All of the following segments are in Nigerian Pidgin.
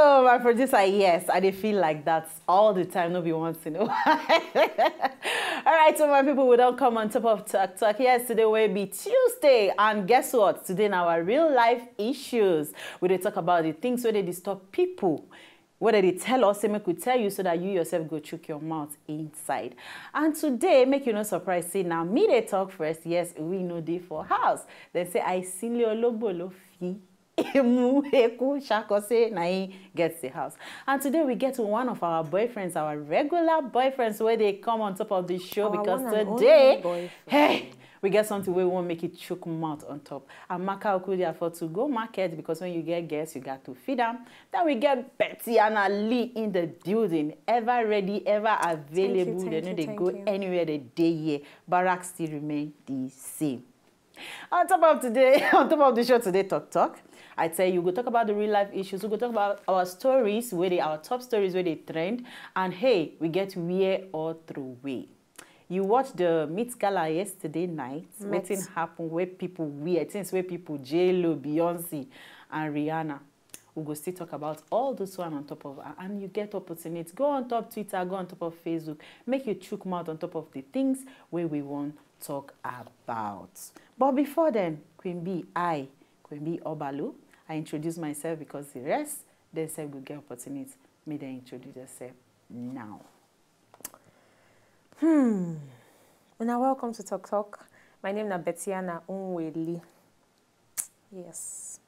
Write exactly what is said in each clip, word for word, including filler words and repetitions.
Oh, my producer, yes, I dey feel like that all the time, no be once in a while. All right, so my people, we don't come on top of Talk Talk. Yes, today will be Tuesday, and guess what? Today in our real life issues, we dey talk about the things where they disturb people, where they tell us, say make we tell you so that you yourself go chook your mouth inside. And today, make you no surprise, say now me they talk first. Yes, we know they for house. They say I silly olobolo fi. Emu eku shako say na him gets the house. And today we get one of our boyfriends, our regular boyfriends, where they come on top of the show. Our because one and only today, boyfriend. Hey, we get something we won't make it chook mouth on top. Amaka Okudia for to go market, because when you get guests, you got to feed them. Then we get Betty and Ali in the building, ever ready, ever available. They know they go anywhere the day here. Barracks still remain the same. On top of today, on top of the show today, Talk Talk, I tell you, we go talk about the real life issues. We go talk about our stories, where they our top stories, where they trend, and hey, we get wear or throw away. You watched the Met Gala yesterday night. Met. Wetin happen? Where people wear things, where people J Lo, Beyonce, and Rihanna. We go still talk about all this one on top of, and you get opportunity. Go on top Twitter, go on top of Facebook. Make you chook mouth on top of the things where we want talk about. But before then, Queen B, I, Queen B Obalu, I introduce myself because the rest, they say we get opportunity. May they introduce yourself now. Hmm. Una welcome to Talk Talk. My name na Betiana Unweli. Yes.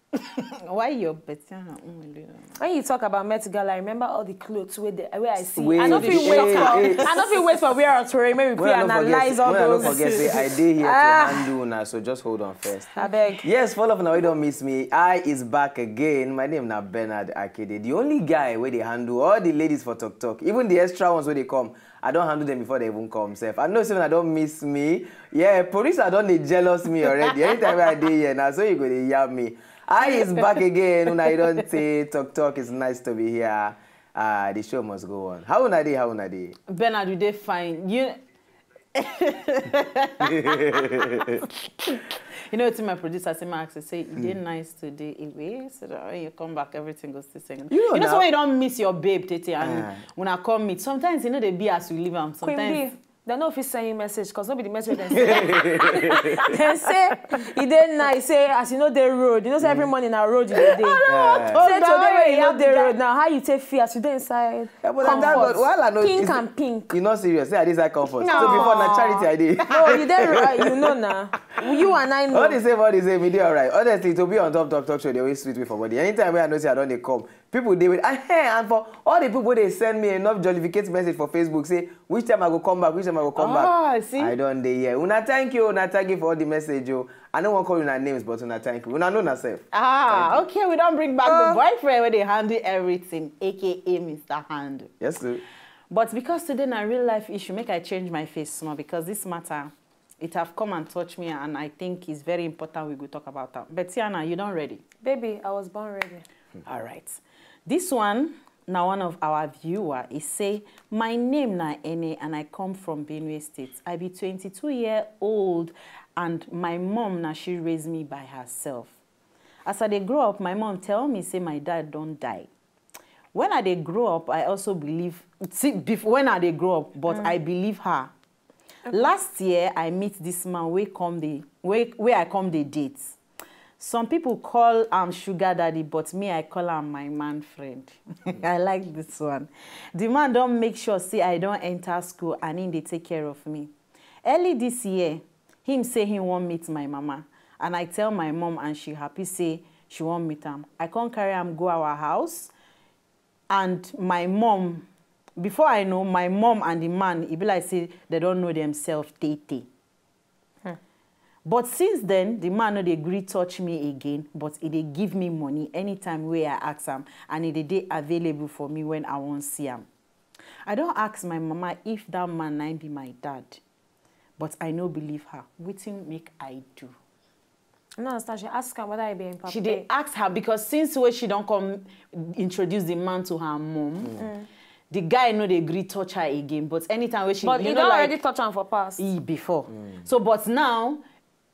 Why your Betiana Unweli? When you talk about Met Gala, I remember all the clothes where, the, where I see. Wait, I don't feel wait, wait for. Wait. I don't feel wait for where I to maybe we analyze all those. I don't forget. Say, I did here ah. To handle now, so just hold on first. I beg. Yes, follow up now. You don't miss me. I is back again. My name now Bernard Akede, the only guy where they handle all the ladies for Talk Talk, even the extra ones where they come. I don't handle them before they even come. Self, I know someone I don't miss me. Yeah, police I don't they jealous me already. Anytime I did here now, so you go to hear me. I is back again. When I don't say Talk Talk, it's nice to be here. Uh, the show must go on. How una dey? How una dey? Bernard, you dey fine. You. You know what my producer say? My accent say it dey nice today away, so that when you come back, everything goes to sing. You know, you know, so when you don't miss your babe, Tete, and uh. When I come meet, sometimes you know they be as we leave them. Sometimes. Queen B. Dem no fit send you message because no be the message dem send. Dem say e dey nice say as you no dey road, you know say every morning na road you dey dey. Say today wey you no dey road now, how you take feel as you dey inside comfort? Pink and pink. You no serious? Say I dey inside comfort. So before na charity I dey. No, you dey road, you know na. You and I know. All the same, all the same, e dey alright. Honestly, to be on top talk talk show dey always sweet me for body. Anytime wey I know say I don dey come, people dey wait. And, hey, and for all the people wey dey send me enough jollificate message for Facebook, say which time I go come back, which time I go come back. Ah, see? I don dey here. Una thank you, una thank you for all the message o. I no wan call una names, but una thank you. Una know una sef. Ah, okay, we don bring back the boyfriend wey dey handle everything, A K A Mister Handle. Yes, sir. But because today na real life issue, make I change my face small because this matter, it have come and touch me, and I think it's very important we go talk about am. But Tiana, you don ready? Baby, I was born ready. All right. This one, now one of our viewer is say, my name na Ene and I come from Benue State. I be twenty-two year old and my mom na she raise me by herself. As I dey grow up, my mom tell me say my dad don die. When I dey grow up, I also believe, see, bef-, when I dey grow up, but I believe her. Last year, I meet this man wey come dey, wey, wey I come dey date. Some people call am sugar daddy, but me, I call am my man friend. I like this one. The man don make sure say I don enter school and him dey take care of me. Early this year, him say he wan meet my mama, and I tell my mom and she happy say she wan meet am. I come carry am go our house, and my mom, before I know, my mom and the man, e be like say they don know themselves tey tey. But since then, the man no dey gree touch me again, but e dey give me money anytime wey I ask am, and e dey dey available for me when I wan see am. I don ask my mama if that man na him be my dad, but I no believe her. Wetin make I do? I no understand. She ask am whether I be him papa. She dey ask her because since wey she don come introduce the man to her mom, the guy no dey gree touch her again. But anytime wey she, but you know, like, already touch am for past. E before. So, but now,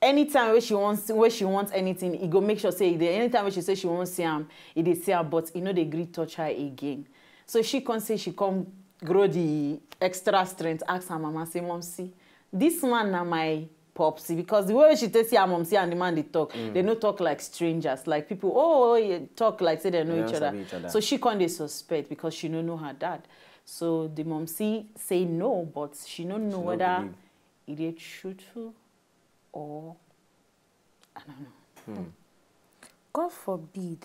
Anytime wey she wants, wey she wants anything, e go make sure say e dey. Anytime wey she say she wan see am, e dey see am, but e no dey gree touch her again. So she come say she come grow the extra strength, ask her mama say, "Mom, see, this man na my popsy," because the way she take see her mom see and the man dey talk, they no talk like strangers, like people, oh, you talk like say they know They each don't other. sabi each other. So she come dey suspect because she no know her dad. So the mom see say no, but she no know She no whether believe. e dey truthful or I don't know. God forbid.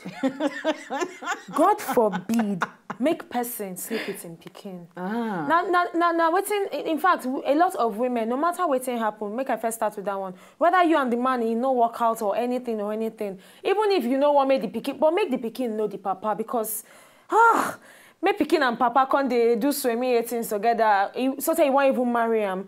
God forbid make person sleep with him pikin. Ah. Now, now, now, now, waiting. In in fact, a lot of women, no matter waiting happen, make I first start with that one. Whether you and the man, you no work out or anything or anything, even if you no want make the pikin, but make the pikin know the papa because, ah, make pikin and papa come dey do swimming things together. You, so say you wan even marry am,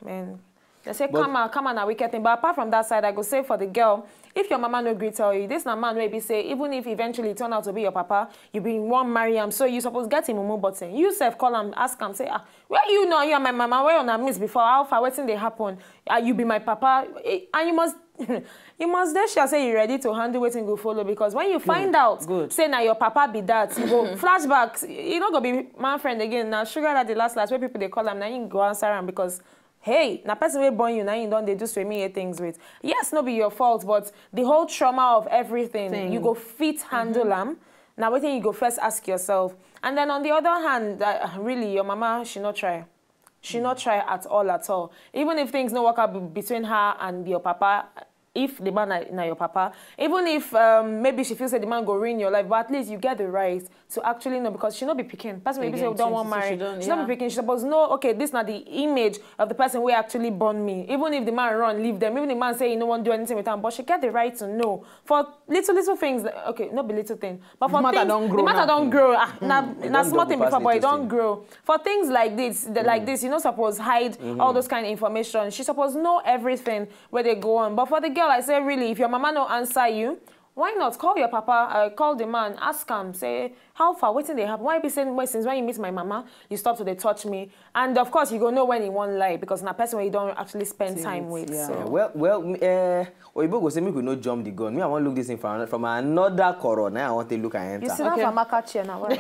man. They say But- karma, karma na wicked thing. But apart from that side, I go say for the girl, if your mama no gree tell you, this na man wey be say, even if eventually e turn out to be your papa, you bin wan marry am, so you suppose get him mumu button. You sef call am, ask am, say, ah, where you know you are my mama, where una meet before, how far, wetin dey happen? Ah, you be my papa, eh, and you must, you must dey sure say you ready to handle wetin go follow, because when you find out Good. say na your papa be that, you go flashback. You no go be man friend again. Na sugar daddy last last wey people dey call am, na him go answer am because, hey, na person wey born you, na him don dey do swimming things with. Yes, no be your fault, but the whole trauma of everything, Thing. You go fit handle am. Na wetin you go first ask yourself. And then on the other hand, uh, really, your mama, she no try. She no try at all, at all. Even if things no work out be- between her and your papa, if the man na, na your papa, even if um, maybe she feels that the man go ruin your life, but at least you get the right to actually know, because she no be pikin. Person wey be say Again, we don't want twenty-two, she marry. don't, She no yeah. be pikin. She suppose know, okay, this na the image of the person wey actually born me. Even if the man run, leave them. Even the man say he no wan do anything with am, but she get the right to know. For little, little things, okay, no be little thing. But for The matter things, don the grow matter now. don grow. Ah, na, It na don small double thing pass before, but it little don thing. Grow. For things like this, the, like this, you no suppose hide all those kind of information. She suppose know everything where they go on. But for the girl, I say, really, if your mama no answer you, why not call your papa, uh, call the man, ask am, say, how far, wetin dey happen? Why be saying, well, since when you meet my mama, you stop to dey touch me? And of course, you go know when he won't lie, because na person wey you don actually spend time with. Yeah. So. Yeah, well, well, m- eh, Oyibo go say make we no jump the gun. Me, I wan look this thing from, from another corner. I want to look and enter. You sit down Okay. for Amaka chair now. Why?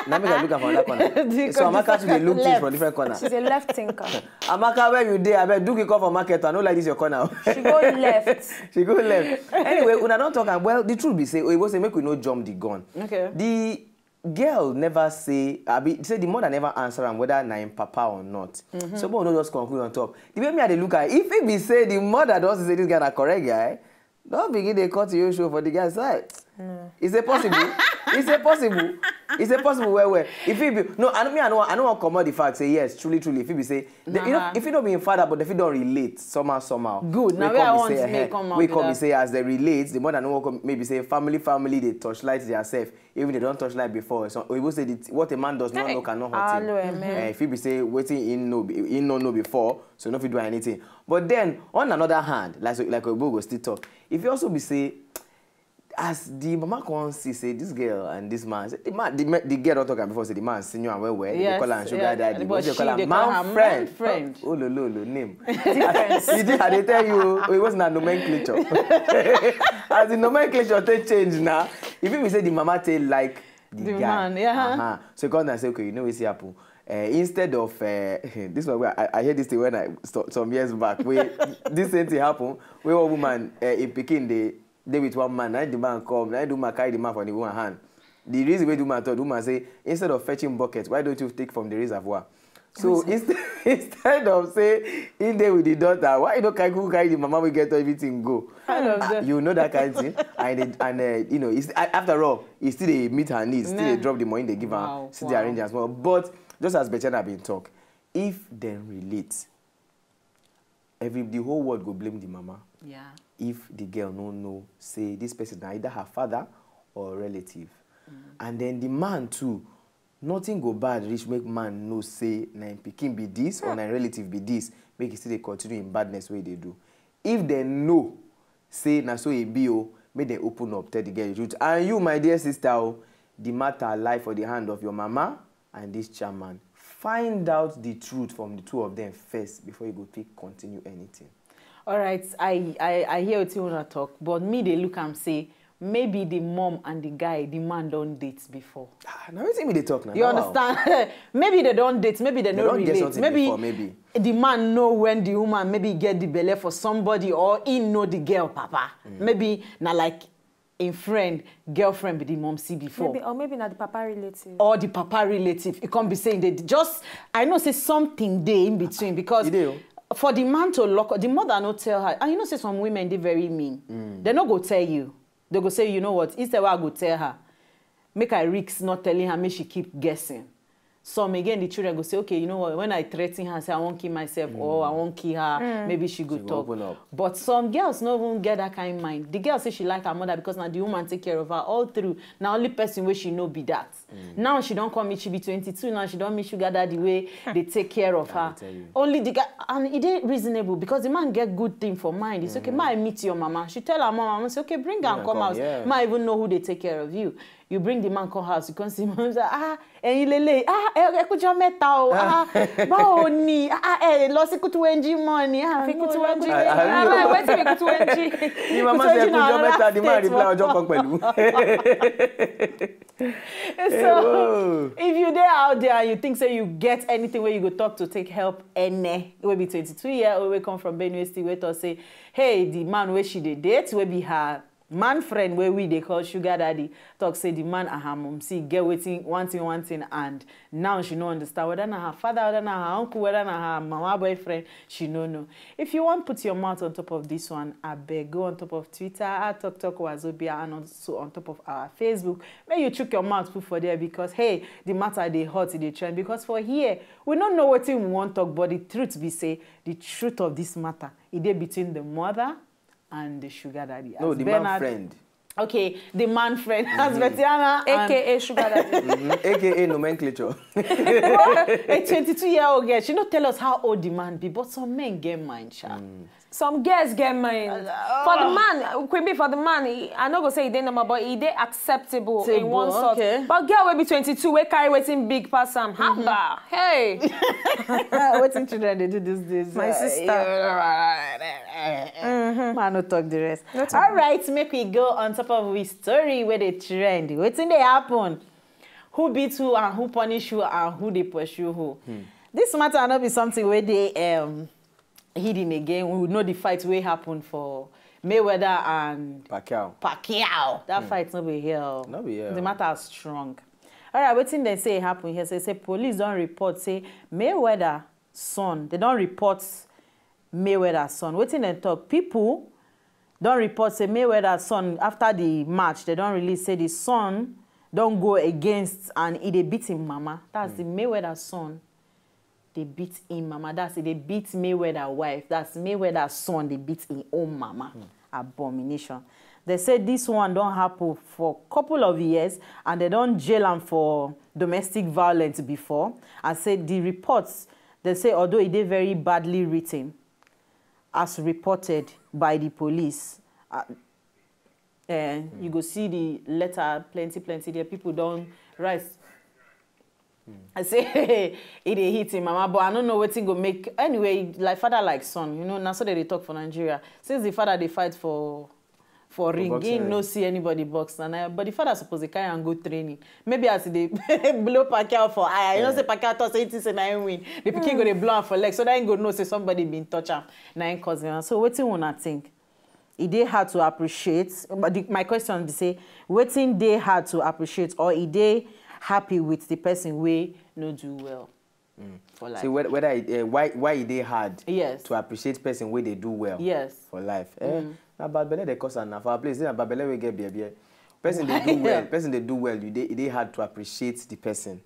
Now make I look am from that corner. The So con- Amaka should dey look things left. From different corner. She's a left thinker. Amaka, where you dey? Abeg, do kick off for market. I no like this your corner. She go left. She go left. Anyway, una don talk am. Well, the truth be say, Oyibo say make we no jump the gun. Okay. The girl never say, I be say the mother never answer am whether na him papa or not. So make we no just conclude on top. The way me I dey look at, if it be say the mother don say this guy na correct guy, don't begin dey cut your show for the guy side. Is it possible? Is it possible? Is it possible? Well, well. If it be no, I mean I know I know wan comot the fact say yes, truly, truly. If it be say, they, you know, Nah. If it no be him father, but if it don relate somehow, somehow. Good. Now We where I come want say, make eh, come out we be come that. Say as they relate, the mother no wan come maybe say family, family they torchlight their self. Even they don't torchlight before. So we will say that what a man does not Hey. Know cannot hurt him. Alo, amen. Eh, if he be say waiting in no be in no know before, so no fit do anything. But then on another hand, like so, like Oyibo go still talk. If you also be say, as the mama come see say this girl and this man, say the man, the, ma- the girl don't talk am before say the man senior and well well. They Yes, call am sugar yeah, daddy. but What you she call am dey man call her man friend. Friend. Oh lo lo lo name. You did, I dey tell you, it was not nomenclature. As the nomenclature take change now, if you say the mama take like the, The guy, man, yeah. Uh-huh. So come and say, okay, you know what's happen. Uh, instead of uh, this one, where I, I heard this thing when I so, some years back. Where this same thing happen, where one woman uh, in Peking they they with one man, and the man come, and the man carry the man from the woman hand. The reason why the woman told the woman say, instead of fetching bucket, why don't you take from the reservoir? So instead, instead of say in there with the daughter, why you don't carry, who carry the mama we get everything go? Kind of Ah, the- you know that kind of thing, and it, and uh, you know, it's, a- after all, he still dey meet her needs, still dey Nah. Drop the money they give Wow, her, still wow. Dey arrange as well. But just as Bettina been talk, if them relate, every the whole world go blame the mama. Yeah. If the girl no know say this person na either her father or relative, and then the man too, nothing go bad reach make man know say na him pikin be this or na him relative be this, make he still dey continue him badness wey he dey do. If dem know say na so e be o, make dem open up tell the girl the truth. And you, my dear sister o, the matter lie for the hand of your mama and this chairman. Find out the truth from the two of them first before you go fit continue anything. All right, I I I hear wetin una talk, but me dey look am say maybe the mom and the guy, the man don date before. Ah, na wetin we dey talk now. You understand? Maybe they don date, maybe they They no don get relate. Something Maybe before, maybe. The man know when the woman maybe get the belle for somebody, or he know the girl papa. Maybe na like in friend, girlfriend be the mom see before. Maybe, or maybe not the papa relative. Or the papa relative. It can be saying they just, I know say something dey in between, because E dey o. For the man to lock, the mother no tell her. And you know say some women dey very mean. They no go tell you. They go say, "You know what? Instead, I go tell her. Make I risk not telling her. Make she keep guessing." Some again, the children go say, "Okay, you know what? When I threaten her, say I won't kill myself or I won't kill her, maybe she go She go talk." Open up. But some girls no even get that kind of mind. The girl say she like her mother because now the woman take care of her all through. Now only person where she know be that. Now she don't come meet, she be twenty-two. Now she don't meet sugar daddy way they take care of her. Tell you. Only the guy, and it is reasonable because the man get good thing for mind. It's okay. "Ma, I meet your mama." She tell her mama, "I say, okay, bring her Yeah, come come, house. Yeah. Ma, I even know who they take care of you." You bring the man come house. You come see mom say, "Ah, ẹ̀yin lele, ah, ẹ kú ọjọ́ mẹ́ta o, ah, báwo ni, ah, ẹ lọ sí Kutuwenji mọ́ ni, ah, Fi no, Kutuwenji. no, I- I- Ah, wetin be Kutuwenji? Ni mama Kutuwenji say na kujo another meta, the man state reply o. Ọjọ́ kan pẹ̀lú. So if you there out there and you think say you get anything where you go talk to take help, any will be twenty-two year old, we come from Benue State, we talk say, hey, the man where she dey date, will be her man friend where we dey call sugar daddy, talk say the man and her mom see get waiting one thing, one thing, and now she no understand whether na her father, whether na her uncle, whether na her mama boyfriend, she no know. If you want put your mouth on top of this one, I beg go on top of Twitter at Talk Talk Wazobia and also on top of our Facebook. May you chook your mouth put for there because hey, the matter they hot, they trend. Because for here, we don't know what we want talk, but the truth be say the truth of this matter, it dey between the mother and the sugar daddy. No, As the Bernard- man friend. Okay, the man friend, as Betiana and A K A sugar daddy. Mhm. A K A nomenclature. A twenty-two year old girl, she no tell us how old the man be, but some men get mind, sha. Some girls get mind. For the man, Queen B, for the man, he- I no go say e dey normal, but e dey acceptable in Acceptable, one sort. Okay. But girl wey be twenty-two, wey carry wetin big pass am, haba, hey. Wetin children dey do these days? My uh, sister. Man, no talk the rest. No talk. All right, make we go on top of we story where they trend. Wetin dey happen? Who beat who and who punish who and who they pursue who? This matter no be something where they um hidden again. We know the fight wey happen for Mayweather and Pacquiao. Pacquiao. That fight no be here. No be here. The matter is strong. All right, wetin dem say happen here? Say say police don report say Mayweather son. They don report Mayweather son. Wetin dem talk? People don report say Mayweather son, after the match, they don release say the son don go against and e dey beat him mama. That's the Mayweather son. They beat him mama. That's it. They beat Mayweather wife. That's Mayweather son. They beat him own mama. Abomination. They say this one don happen for couple of years and they don jail am for domestic violence before. And say the reports, they say although e dey very badly written, as reported by the police, uh, eh, you go see the letter plenty plenty there. People don rise. I say e dey hit him mama, but I no know wetin go make, anyway, like father like son, you know, na so they dey talk for Nigeria. Since the father dey fight for for ring, he boxing no ring. See anybody box, and I, but the father suppose dey carry am go training. Maybe as e dey blow Pacquiao for eye, you know say Pacquiao talk say he think say na him win. The pikin go dey blow am for leg, so that he go know say somebody been touch am, na him cause him. So wetin una think? E dey hard to appreciate, but the, my question be say, wetin dey hard to appreciate, or e dey happy with the person wey no do well for life? See whether, whether it, uh, why why e dey hard Yes. To appreciate person wey dey do well Yes. For life. Eh? Na bad belle dey cause am na for our place. Na bad belle wey get beer beer. Person dey do well. Person dey do well. You dey e dey hard to appreciate the person.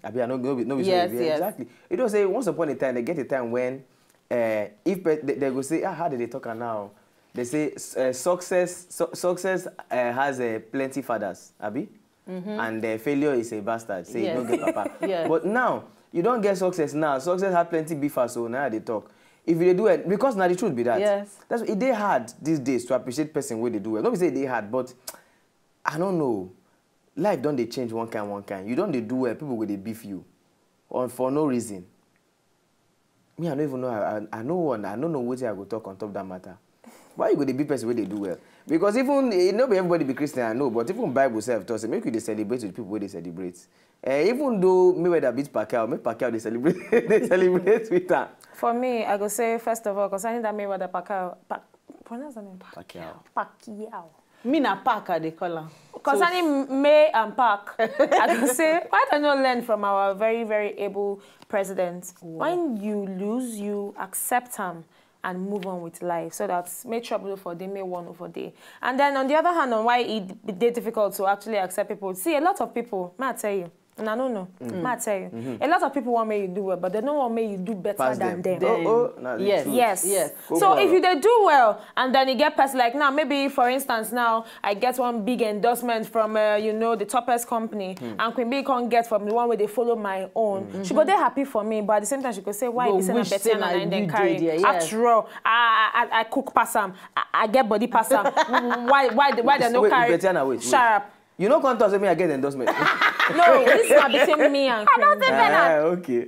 Abi I no no be no be so Yes, e be. Yes. Exactly. You know say once upon a time they get a time when uh, if pe- they, they go say ah how they dey talk am now, they say uh, success su- success uh, has uh, plenty fathers. Abi. And uh, failure is a bastard. Say you no Yes. Get papa. Yes. But now you don get success now. Success have plenty beefers, so now they talk. If you dey do it, because na the truth be that. Yes. That's why e dey hard these days to appreciate person wey dey do well. No be say e dey hard, but I don't know. Life don dey change one kind, one kind. You don dey do well, people go dey beef you, on for no reason. Me, I no even know. I, I, I no one. I no know wetin I go talk on top that matter. Why you go dey beat person wey dey do well? Because even, eh, no be everybody be Christian, I know, but even Bible sef talk say make you dey celebrate with people wey dey celebrate. Eh, even though Mayweather beat Pacquiao, make Pacquiao dey celebrate, dey celebrate with am. For me, I go say, first of all, concerning that Mayweather Pacquiao, pa- pronounce the name? Pacquiao. Pacquiao. Me na Pac I dey call am. Concerning May and Pac, I go say, why don't you learn from our very, very able president? When you lose, you accept them and move on with life, so that may trouble for day, may one over day. And then on the other hand, on why it dey difficult to actually accept people, see, a lot of people, may I tell you, and I don't know, may I tell you, a lot of people want make you do well, but they don't want make you do better Pass than them. them. Oh, oh, na the Yes. truth. Yes. Yes. Go So for if it. You dey do well, and then you get person like, now, maybe for instance, now I get one big endorsement from, uh, you know, the toppest company, and Queen B can't get from the one where they follow my own. She go dey happy for me, but at the same time she go say, why Go be say na wish say Betiana na na im dem you dey carry? there, yes. After all, I, I, I, I cook pass am. I, I get body pass am. Why, why, why they no Wait, carry? Betiana, wait, wait. Sharp. You no come talk say me I get endorsement. No, this na between me and Queen. Ah, okay.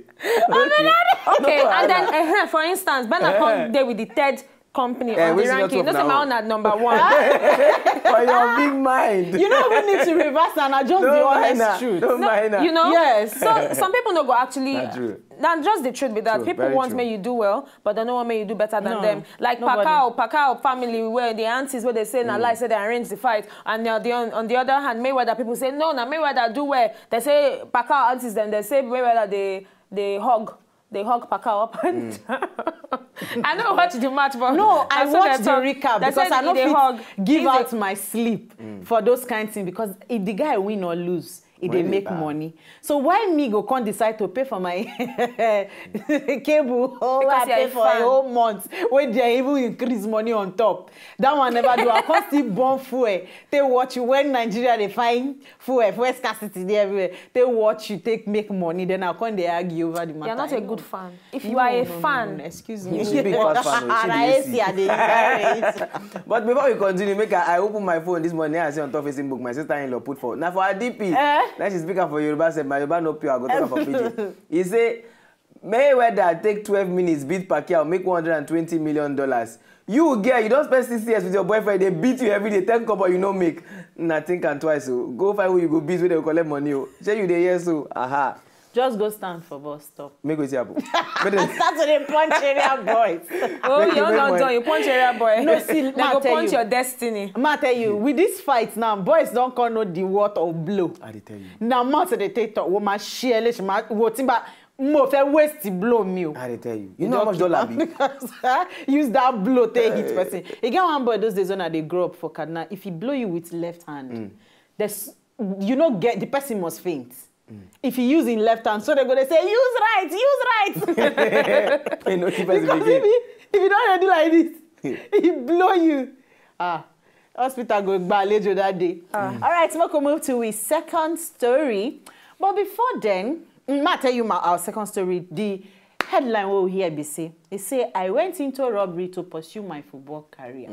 Okay, and then, uh, for instance, Bernard come there with the third company Eh, on the wetin your ranking. top No say na my own? Own na number one. For your big mind. You don't even need to reverse and I just the No mind honest her. Truth. No mind her. You know? Yes. So some people no go actually. Na true. Na just the truth be that True, people very want true. Make you do well, but they don't want make you do better than No, them. Like nobody. Pacquiao, Pacquiao family, where the aunties where they say na lie, say they arrange the fight, and now the on, on the other hand, Mayweather people say no, na Mayweather do well. They say Pacquiao aunties, then they say Mayweather they they hug. They hug Pacquiao up and down. I no watch the match, but No, I saw watch them the talk. Recap They because said I no he dey fit hug. give He dey out my sleep for those kind things because if the guy win or lose, e dey When make ah. Money. So why me go come decide to pay for my cable or Because I you're pay a for a fan. Whole month when they even increase money on top? That one never do. I can't still burn fuel. They watch you when Nigeria they find fuel, fuel scarcity there everywhere. They watch you take make money. Then I come they argue over the matter. You're not a No. Good fan. If you No, are a no, no, fan, no, no, excuse me. She's a big fat fan, oh, she Ara dey esi, I dey hear it. But before we continue, make I, I open my phone this morning. I see on top Facebook, my sister-in-law put for now for her D P. Eh? Now she speak am for Yoruba, said my Yoruba no pure. I go talk am for P J. He say Mayweather take twelve minutes, beat Pacquiao, make one hundred and twenty million dollars. You girl, you don't spend six years with your boyfriend. They beat you every day. Ten kobo you no make. Nah, think am twice. So go find who you go beat where they go collect money. Oh, say you dey here so. Aha. Just go stand for bus stop. Make wetin happen. Make dem- Start to dey punch area boys. Oh, Make you you're make not money. Done. You punch area boy. No, see, They ma go tell punch you. Your destiny. Ma tell you, with this fight now, boys don't call no the word of blow. I dey tell you. Now, ma say they take talk. Wo ma share, she ma wo timba. Mo fe waste the blow me. O. I dey tell you. You know how much dollar be? Use that blow take hit person. You get one boy those days when I dey grow up for Kaduna. If he blow you with left hand, there's you no get the person must faint. If he use in left hand, so they go they say use right, use right. You know, keep us Because if begin. he, if you don't do like this, he blow you. Ah, hospital go gbalejo that day. All right, make we move to his second story. But before then, mm, ma tell you my, our second story. The headline we hear be say, he say I went into robbery to pursue my football career.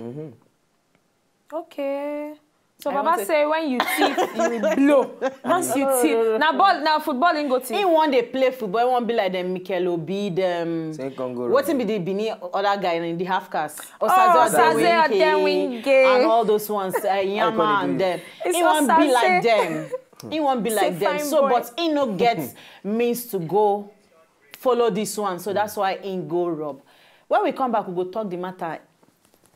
Okay. So I Baba want to- say when you thief, you blow. Once you thief, now ball, now football ain't go He thief. Want dey play football. He want be like them Mikel Obi, them. Say Congo What Road. Be the Benin other guy in the half cast? Oh, Osaze Adenwinge. And all those ones, uh, Yama call it and this? Them. It's He want be like Osaze. Them. He want be Say like them. Fine So, Boy. But he no get means to go follow this one. So that's why he go rob. When we come back, we go talk the matter.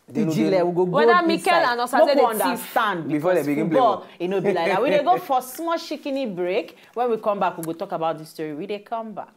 They no Ijile, dey- we go go Whether inside. Mikel and Osaze Make we dey thief. Understand Before they because begin play football, ball. E no be like that. We dey go for small shikini break. When we come back, we go talk about the story. We dey come back.